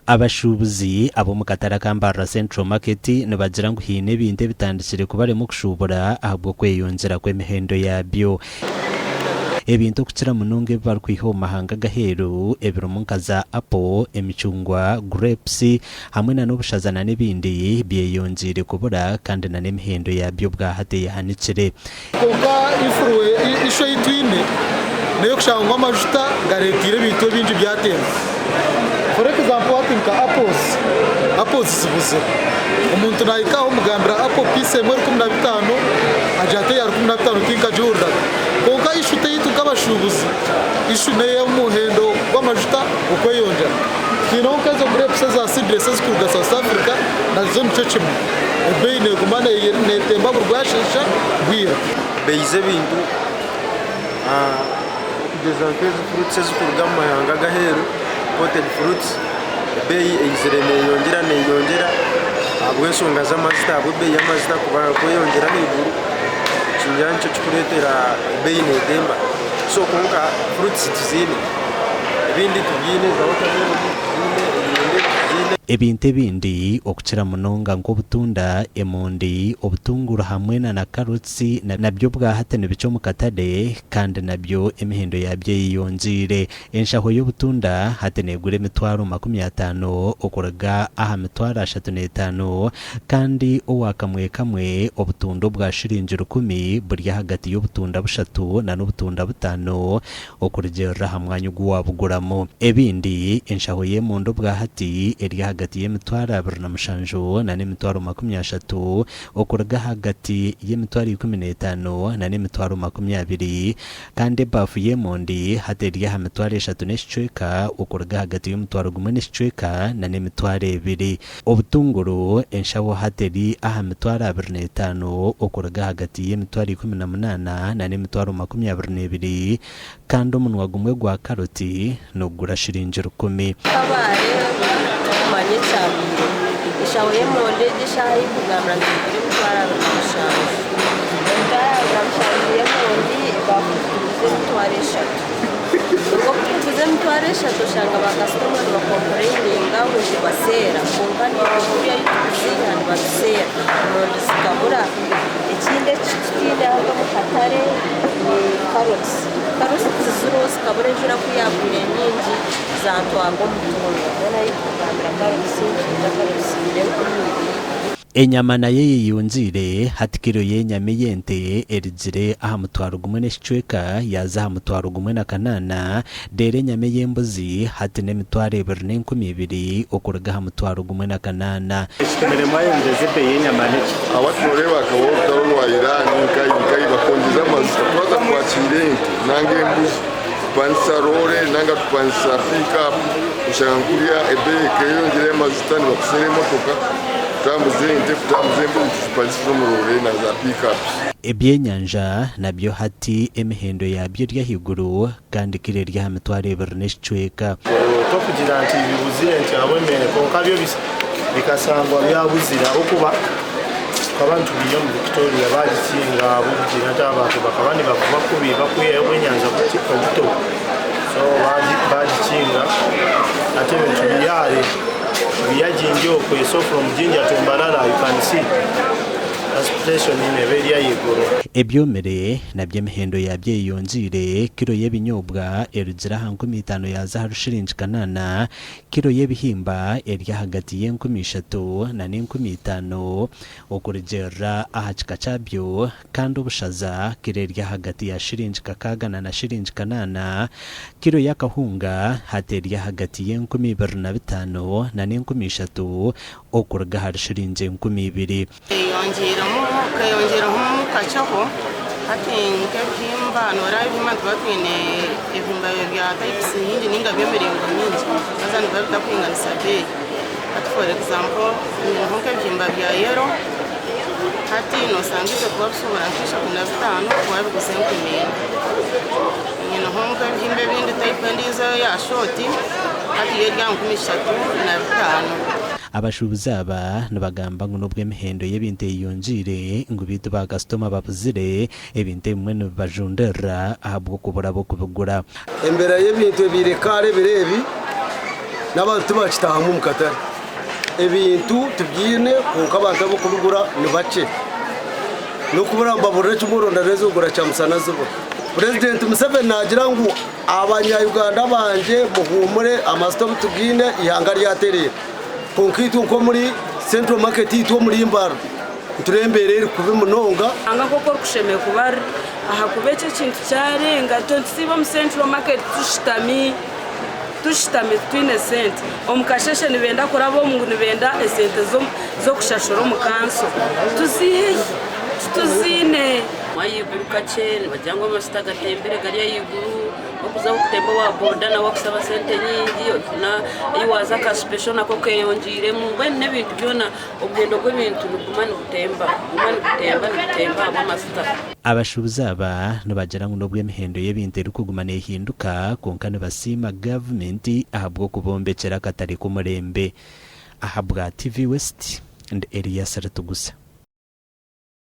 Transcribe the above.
Abashuubuzi ab'omu katare aka Mbarara Central Market nibagira ngu haine ebintu ebitandikire kubarema okushuubura ahabw'okweyongyera kw'emihendo yaabyo. Ebintu okukira munonga ebi barikwiha omu mahanga ag'aheeru ebirimu nka za apple, emicungwa, grapes hamwe na n'obushaza na n'ebindi byeyongyeire kubura kandi na n'emihendo yaabyo obwahati eyehanikire. Kwonka issue ei twine n'ey'okushanga ngu amajuta gareeteire ebintu ebingi byatemba. For example hati nka apples, apples zibuzire. Omuntu naahika aho omugambira apple piece emwe 15, agira ati eya 15 tinkagihuriraga. Kwonka issue t'eyaitu nk'abashuubuzi, issue n'ey'omuhendo gw'amajuta okweyongyera. Twineho nk'ezo grapes eza seedless ezikuruga South Africa nazo nikyo kimwe. Ebeeyi neeguma neetemba buri bwasheesha bwira. Beeyi z'ebintu okugeza nk'ezi fruits ezikuruga omu mahanga ag'aheeru imported fruits ebeeyi eizire neyongyera neyongyera ahabw'enshonga z'amajuta ahabw'ebeeyi y'amajuta kweyongyera ahaiguru ningira nikyo kikureetera ebeeyi neetemba so kwonka fruits tuziine ebindi tubiine za watermelon tuziine emiyembe tugiine. Ebintu ebindi okukira munonga nk'obutunda, emondi, obutunguru hamwe na na carrots nabyo obwahati nibikye omu katare kandi nabyo emihendo yabyo eyeyongyeire. Enshaho y'obutunda hati negura emitwaro 50 okuruga aha mitwaro 35 kandi owa kamwe kamwe obutunda obwa shiringi rukumi buri ahagati y'obutunda bushatu na n'obutunda butaano Okurugiirira aha mwanya ogu waabuguramu. Ebindi, enshaho y'emondi obwahati eri ahagati y'emitwaro 27 na n'emitwaro 30, okuruga ahagati y'emitwaro 15 na n'emitwaro 20, kandi ebaafu y'emondi hati eri aha mitwaro eshatu n'ekicweka, okuruga ahagati y'omutwaro gumwe n'ekicweka na n'emitwaro ebiri. Obutunguru, enshaho hati eri aha mitwaro 25 okuruga ahagati y'emitwaro 18 na n'emitwaro 22 kandi omunwa gumwe gwa karoti nigugura shiringi rukumi. Kabare tikumanya ekyabaire. Enshaho y'emondi egi eshaaha ei nkugambira nigigura emitwaro 27. Emitwaro 27 y'emondi bakuguza emitwaro eshatu. Obwo ku tuguza emitwaro eshatu oshanga ba kasitoma nibakompureyininga ngu nitubaseera kwonka naitwe kuriya ahu turikuziiha nibatuseera emondi zikabura. Ekindi eki tutaine hati omu katare ni karoti. Karoti tiziriho zikabura enjura ku yaagwire nyingi zaatwarwa omutunga. Mbwenu ahu turikugambira karoti niitwija karoti ziri 2000. Enyama nayo eyeyongyeire, hati kiro y'enyama ey'ente erugire aha mutwaro gumwe n'ekicweka yaaza aha mutwaro gumwe na kanaana, reero enyama ey'embuzi hati n'emitwaro ebiri n'enkumi ibiri okuruga aha mutwaro gumwe na kanaana. Ekitumire mwayongyeza ebeeyi y'enyama niki? Hati noreeba hakabaho orutaro rwa Iran nkahi nkahi bakongyeza amajuta twaza kwakiira ente nanga embuzi tupangisa roore nanga tupangisa pick up oshanga nkuriya ebeeyi ekeyongyera eyamajuta nibakuseera emotoka. Kutambuza ente, kutambuza embuzi tuzipangisize omu roore na za pick-ups. Ebyenyanja nabyo hati emihendo yabyo eri ahaiguru kandi kiro eri aha mitwaro ebiri n'ekicweka. Tokugira nti bibuzire nti ahabw'emere kwonka byo bikasangwa byabuzire ahabw'okuba tukaba nitubiiha omu Victoria baagikinga ahabw'okugira nti abantu bakaba nibavuba kubi bakwihayo obw'enyanja obuto so baagikinga hati ebyo nitubiiha hare. Biya Jinja okwe so from Jinja to Mbarara you can see transportation neba eri ahaiguru. Ebyomire nabyo emihendo yabyo eyeyongyeire, kiro y'ebinyobwa erugire aha 5,000 yaaza ahari shiringi kanaana, kiro y'ebihimba eri ahagati y'enkumi ishatu na n'enkumi itaano okurugiirira aha kika kyabyo Kandi obushaza kiro eri ahagati ya shiringi kakaaga na na shiringi kanaana, kiro y'akahunga hati eri ahagati y'enkumi ibiri na bitaano na n'enkumi ishatu okuruga ahari shiringi 2000. Eyongyiremu keyongyiremu kakyeho hati nk'ebihimba noreeba ebihimba nituba twine ebihimba bya types nyingi ninga by'emiringo mingi haza nibiba bitakwinganisa beeyi hati for example nyineho nk'ebihimba bya yellow Hati noosanga ibyo kuba bishobora nk'ishatu na bitaano waabiguza enkumi ina. Nyineho nk'ebihimba ebindi tayipu endiijo eya shooti hati yo eri aha 3500. Abashuubuzi aba nibagamba ngu n'obu emihendo y'ebintu eyeyongyeire ngu beitu ba kasitoma babuzire, ebintu ebimwe nibibajundirira ahabw'okubura ab'okubigura. Embeera y'ebintu ebaire kare ebiro ebi. N'abantu tibakitaahamu omu katare. Ebintu tubyine kwonka abantu ab'okubigura ni bakye. N'okubura nibaburira kimwe oronda n'ez'okugura kyamusana zibura. Purezidenti Museveni naagira ngu abanya-Uganda bangye muhuumure amasita obu tugaine eihanga ryatereera. Kwonka itwe nk'omuri Central Market itwe omuri Mbarara nitureeba embeera eri kubi munonga. Ruhanga nk'oku orikushemereire kuba ari ahakuba eki ekintu kyarenga itwe nitusiiba omu Central Market tushutami tushutami titwine sente omu kasheshe nibenda kuraba omu ngu nibenda esente z'okushashura omu kanso tuziihe hi? Tituziine. Ahaiguru kakye nibagira ngu amasita gatembire gari ahaiguru okuza kutemba owa boda nawe akusaba sente nyingi ei waaza aka sipesho nako keyongiiremu mbwenu n'ebintu byona omuhendo gw'ebintu niguguma nigutemba niguguma nigutemba nigutemba ahabw'amasita. Abashuubuzi aba nibagira ngu n'obu emihendo y'ebintu erikuguma nehinduka kwonka nibasiima gavumenti ahabw'okubombekyera akatare k'omurembe. Ahabwa TV West, ndi Elias Ritugusa.